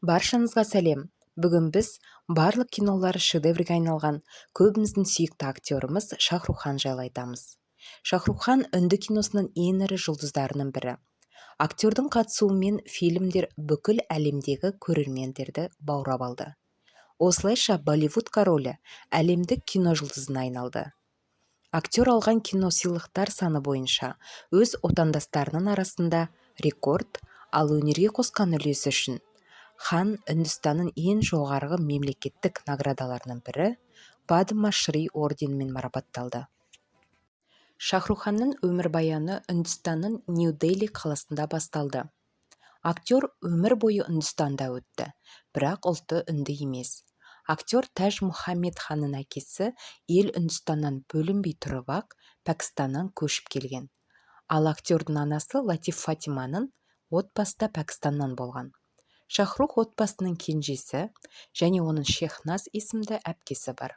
Баршаңызға сәлем! Бүгін біз барлық кинолары шедеврге айналған көбіміздің сүйікті актеріміз Шахрух Хан жайлы айтамыз. Шахрух Хан үнді киносының ең ірі жұлдыздарының бірі. Актердің қатысуымен фильмдер бүкіл әлемдегі көрермендерді баурап алды. Осылайша Болливуд королі әлемдік кино жұлдызына айналды. Актер алған киносыйлықтар саны бойынша өз отандастарының арасында рекорд, ал өнерге қосқан үлесі үшін Хан Үндістанның ең жоғарғы мемлекеттік наградаларының бірі Падма Шри орденімен марапатталды. Шахрух Ханның өмірбаяны Үндістанның Нью-Дели қаласында басталды. Актер өмір бойы Үндістанда өтті, бірақ ұлты үнді емес. Актер Тәж Мұхаммед Ханның әкесі ел Үндістаннан бөлінбей тұрып-ақ Пәкістаннан көшіп келген. Ал актердің анасы Латиф Фатиманың отбасы да Пәкістаннан болған. Шахрух отбасының кенжесі және оның Шехназ есімді әпкесі бар.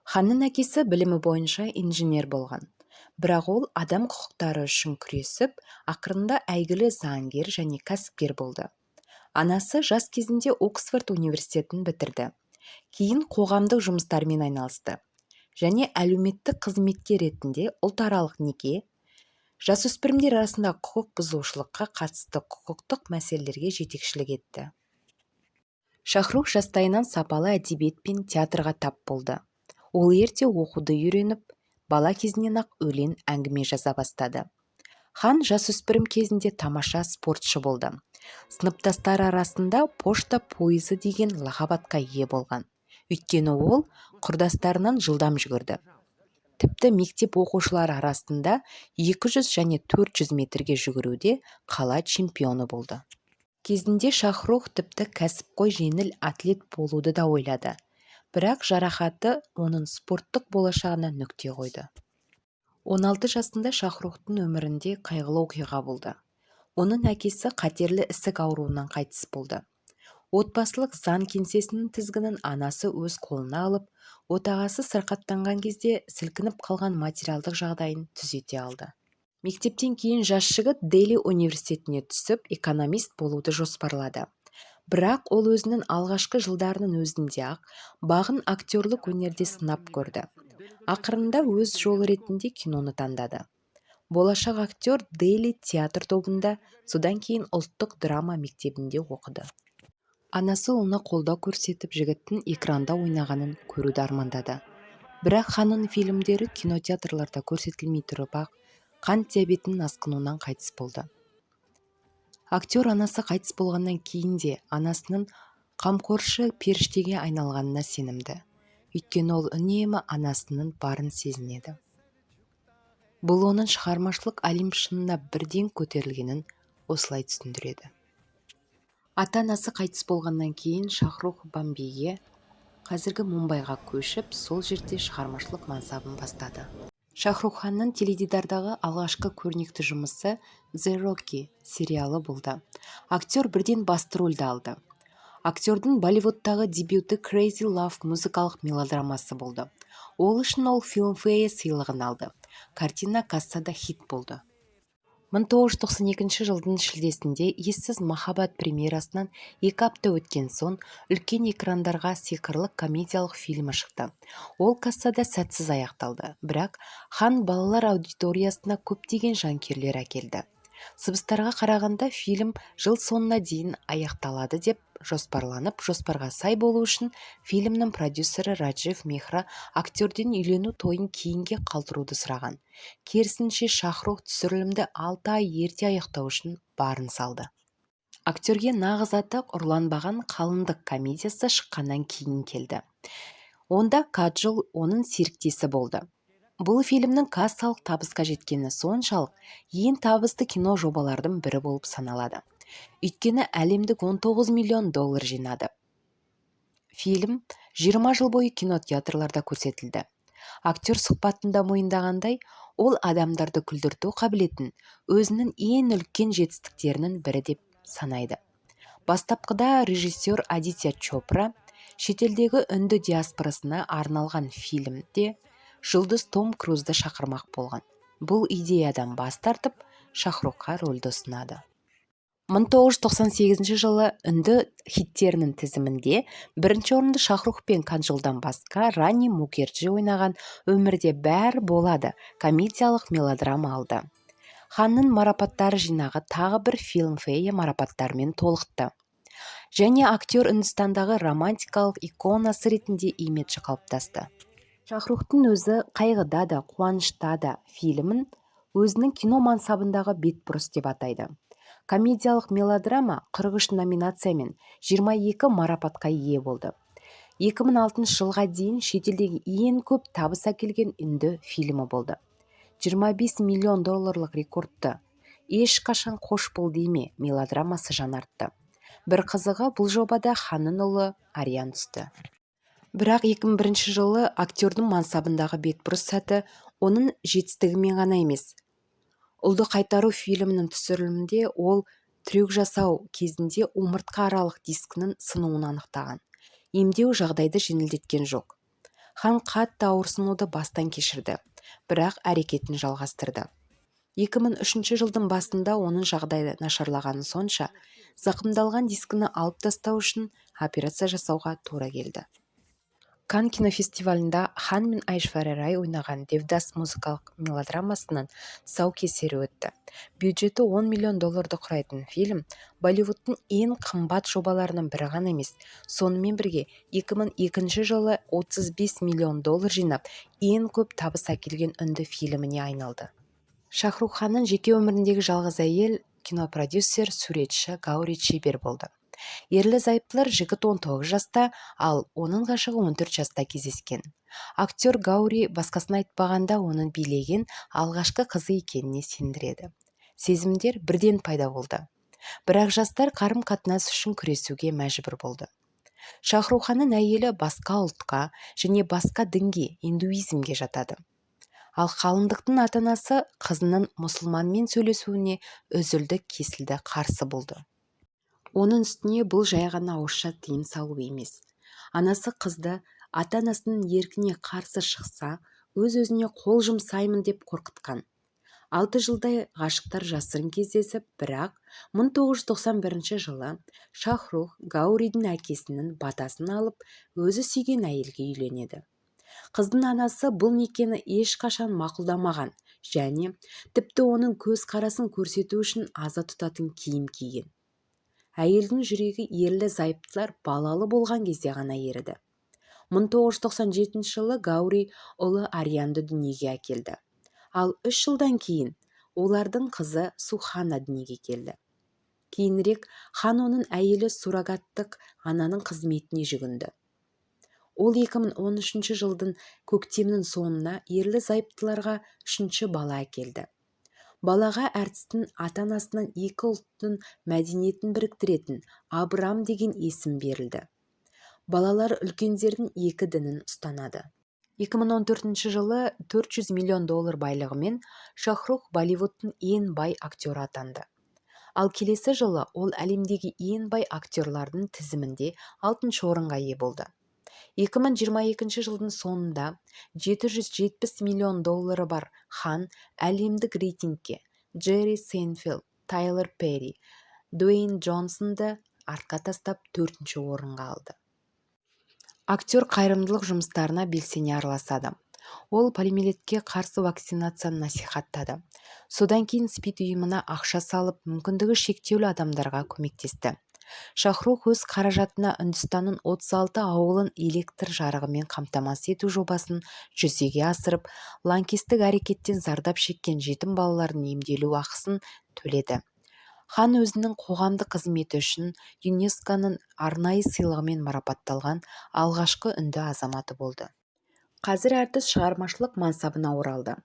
Ханның әкесі білімі бойынша инженер болған. Бірақ ол адам құқықтары үшін күресіп, ақырында әйгілі заңгер және кәсіпкер болды. Анасы жас кезінде Оксфорд университетін бітірді. Кейін қоғамдық жұмыстармен айналысты және әлеуметтік қызметкер ретінде ұлтаралық неке, жасөспірімдер арасындағы құқық бұзушылыққа қатысты құқықтық мәселелерге жетекшілік етті. Шахрух жастайынан сапалы әдебиет пен театрға тап болды. Ол ерте оқуды үйреніп, бала кезінен-ақ өлең, әңгіме жаза бастады. Хан жасөспірім кезінде тамаша спортшы болды. Сыныптастары арасында «пошта пойызы» деген лақап атқа ие болған. Өйткені ол құрдастарынан жылдам жүгірді. Тіпті мектеп оқушылары арасында 200 және 400 метрге жүгіруде қала чемпионы болды. Кезінде Шахрух тіпті кәсіпқой жеңіл атлет болуды да ойлады. Бірақ жарақаты оның спорттық болашағына нүкте қойды. 16 жасында Шахрухтың өмірінде қайғылы оқиға болды. Оның әкесі қатерлі ісік ауруынан қайтыс болды. Отбасылық заң кеңсесінің тізгінін анасы өз қолына алып, отағасы сырқаттанған кезде сілкініп қалған материалдық жағдайын түзете алды. Мектептен кейін жас жігіт Дели университетіне түсіп, экономист болуды жоспарлады. Бірақ ол өзінің алғашқы жылдарының өзінде-ақ бағын актерлік өнерде сынап көрді. Ақырында өз жолы ретінде киноны таңдады. Болашақ актер Дели театр тобында, содан кейін ұлттық драма мектебінде оқыды. Анасы ұлына қолдау көрсетіп, жігіттің экранда ойнағанын көруді армандады. Бірақ Ханның фильмдері кинотеатрларда көрсетілмей тұрып-ақ, қант диабетінің асқынуынан қайтыс болды. Актер анасы қайтыс болғаннан кейін де анасының қамқоршы періштеге айналғанына сенімді. Өйткені ол үнемі анасының барын сезінеді. Бұл оның шығармашылық олимп шыңына бірден көтерілгенін осылай түсіндіреді. Ата-анасы қайтыс болғаннан кейін Шахрух Бомбейге, қазіргі Мумбайға көшіп, сол жерде шығармашылық мансабын бастады. Шахрух Ханның теледидардағы алғашқы көрнекті жұмысы «The Rookie» сериалы болды. Актер бірден басты рөлді алды. Актердің Болливудтағы дебюті Crazy Love музыкалық мелодрамасы болды. Ол үшін ол Filmfare сыйлығын алды. Картина кассада хит болды. 1992 жылдың шілдесінде «Ессіз махаббат» премьерасынан 2 апта өткен соң үлкен экрандарға сиқырлы комедиялық фильмі шықты. Ол кассада сәтсіз аяқталды, бірақ Хан балалар аудиториясына көптеген жанкүйерлер әкелді. Сыбыстарға қарағанда, фильм жыл соңына дейін аяқталады деп жоспарланып, жоспарға сай болу үшін фильмнің продюсері Раджив Мехра актерден үйлену тойын кейінге қалдыруды сұраған. Керісінше, Шахрух түсірілімді 6 ай ерте аяқтау үшін барын салды. Актерге нағыз атақ «Ұрланбаған қалыңдық» комедиясы шыққаннан кейін келді. Онда Каджол оның серіктесі болды. Бұл фильмнің кассалық табысқа жеткені соншалық, ең табысты кино жобалардың бірі болып саналады. Өйткені әлемдік 19 миллион доллар жинады. Фильм 20 жыл бойы кинотеатрларда көрсетілді. Актер сұхбатында мойындағандай, ол адамдарды күлдірту қабілетін өзінің ең үлкен жетістіктерінің бірі деп санайды. Бастапқыда режиссер Адитя Чопра шетелдегі үнді диаспорасына арналған фильмде жұлдыз Том Крузды шақырмақ болған. Бұл идеядан бас тартып, Шахрухқа рөлді ұсынады. 1998 жылы үнді хиттерінің тізімінде бірінші орынды Шахрух пен Каджолдан басқа Рани Мукерджи ойнаған «Өмірде бәрі болады» комедиялық мелодрама алды. Ханның марапаттар жинағы тағы бір Filmfare марапаттарымен толықты және актер Үндістандағы романтикалық иконасы ретінде имиджі қалыптасты. Шахрухтың өзі «Қайғыда да, қуанышта да» фильмін өзінің кино мансабындағы бетбұрыс деп атайды. Комедиялық мелодрама 43 номинация мен 22 марапатқа ие болды. 2006 жылға дейін шетелдегі ең көп табыс әкелген үнді фильмі болды. 25 миллион долларлық рекордты «Ешқашан қош бол деме» мелодрамасы жаңартты. Бір қызығы, бұл жобада Ханның ұлы Арьян түсті. Бірақ 2001 жылы актердің мансабындағы бетбұрыс сәті оның жетістігімен ғана емес. «Ұлды қайтару» фильмінің түсірілімінде ол трюк жасау кезінде омыртқа аралық дискінің сынуын анықтаған. Емдеу жағдайды жеңілдеткен жоқ. Хан қатты ауырсынуды бастан кешірді, бірақ әрекетін жалғастырды. 2003 жылдың басында оның жағдайы нашарлағаны сонша, зақымдалған дискіні алып тастау үшін операция жасауға тура келді. Канн кинофестивалінде Хан мен Айшвария Рай ойнаған «Девдас» музыкалық мелодрамасының тұсаукесері өтті. Бюджеті 10 миллион долларды құрайтын фильм Болливудтың ең қымбат жобаларының бірі ғана емес, сонымен бірге 2002 жылы 35 миллион доллар жинап, ең көп табыс әкелген үнді фильміне айналды. Шахрух Ханның жеке өміріндегі жалғыз әйел кинопродюсер, суретші Гаури Чиббер болды. Ерлі-зайыптылар жігіт 19 жаста, ал оның ғашығы 14 жаста кездескен. Актер Гаури басқасын айтпағанда, оның билеген алғашқы қызы екеніне сендіреді. Сезімдер бірден пайда болды. Бірақ жастар қарым-қатынас үшін күресуге мәжбүр болды. Шахрух Ханның әйелі басқа ұлтқа және басқа дінге, индуизмге жатады. Ал қалыңдықтың ата-анасы қызының мұсылманмен сөйлесуіне үзілді-кесілді қарсы болды. Оның үстіне бұл жай ғана ауызша тыйым салу емес. Анасы қызды ата-анасының еркіне қарсы шықса, өз-өзіне қол жұмсаймын деп қорқытқан. 6 жылдай ғашықтар жасырын кездесіп, бірақ 1991 жылы Шахрух Гауридің әкесінің батасын алып, өзі сүйген әйелге үйленеді. Қыздың анасы бұл некені ешқашан мақұлдамаған және тіпті оның көзқарасын көрсету үшін аза тұтатын киім киген. Әйелдің жүрегі ерлі-зайыптылар балалы болған кезде ғана еріді. 1997 жылы Гаури ұлы Арьянды дүниеге әкелді. Ал 3 жылдан кейін олардың қызы Сухана дүниеге келді. Кейінірек Хан оның әйелі суррогаттық ананың қызметіне жүгінді. Ол 2013 жылдың көктемнің соңына ерлі-зайыптыларға үшінші бала әкелді. Балаға әртістің ата-анасынан екі ұлттың мәдениетін біріктіретін Абрам деген есім берілді. Балалар үлкендердің екі дінін ұстанады. 2014 жылы 400 миллион доллар байлығымен Шахрух Болливудтың ең бай актері атанды. Ал келесі жылы ол әлемдегі ең бай актерлардың тізімінде алтыншы орынға ие болды. 2022 жылдың соңында 770 миллион доллары бар Хан әлемдік рейтингте Джерри Сейнфелд, Тайлер Перри, Дуэйн Джонсонды артқа тастап, төртінші орынға алды. Актер қайырымдылық жұмыстарына белсене араласады. Ол полиомиелитке қарсы вакцинацияны насихаттады. Содан кейін СПИД ұйымына ақша салып, мүмкіндігі шектеулі адамдарға көмектесті. Шахрух өз қаражатына Үндістанның 36 ауылын электр жарығымен қамтамасыз ету жобасын жүзеге асырып, лаңкестік әрекеттен зардап шеккен жетім балалардың емделу ақысын төледі. Хан өзінің қоғамдық қызметі үшін ЮНЕСКО-ның арнайы сыйлығымен марапатталған алғашқы үнді азаматы болды. Қазір әртіс шығармашылық мансабына оралды.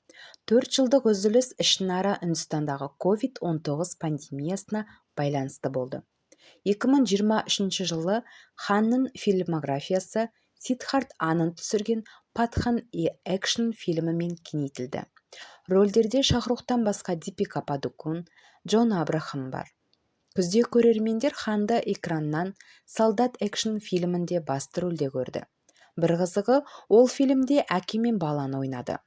4 жылдық үзіліс ішінара Үндістандағы COVID-19 пандемиясына байланысты болды. 2023 жылы Ханның фильмографиясы Сиддхарт Ананд түсірген «Патхан» экшн фильмімен кеңейтілді. Рөлдерде Шахрухтан басқа Дипика Падукон, Джон Абрахам бар. Күзде көрермендер Ханды экраннан «Солдат» экшн фильмінде басты рөлде көрді. Бір қызығы, ол фильмде әке мен баланы ойнады.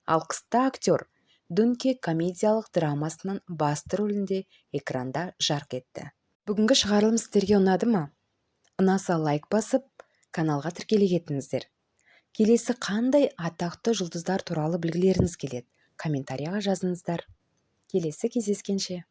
Ал қыста актер Дунки комедиялық драмасының басты рөлінде экранда жарқ етті. Бүгінгі шығарылым сіздерге ұнады ма? Ұнаса, лайк басып, каналға тіркеле кетіңіздер. Келесі қандай атақты жұлдыздар туралы білгілеріңіз келеді, комментарияға жазыңыздар. Келесі кездескенше!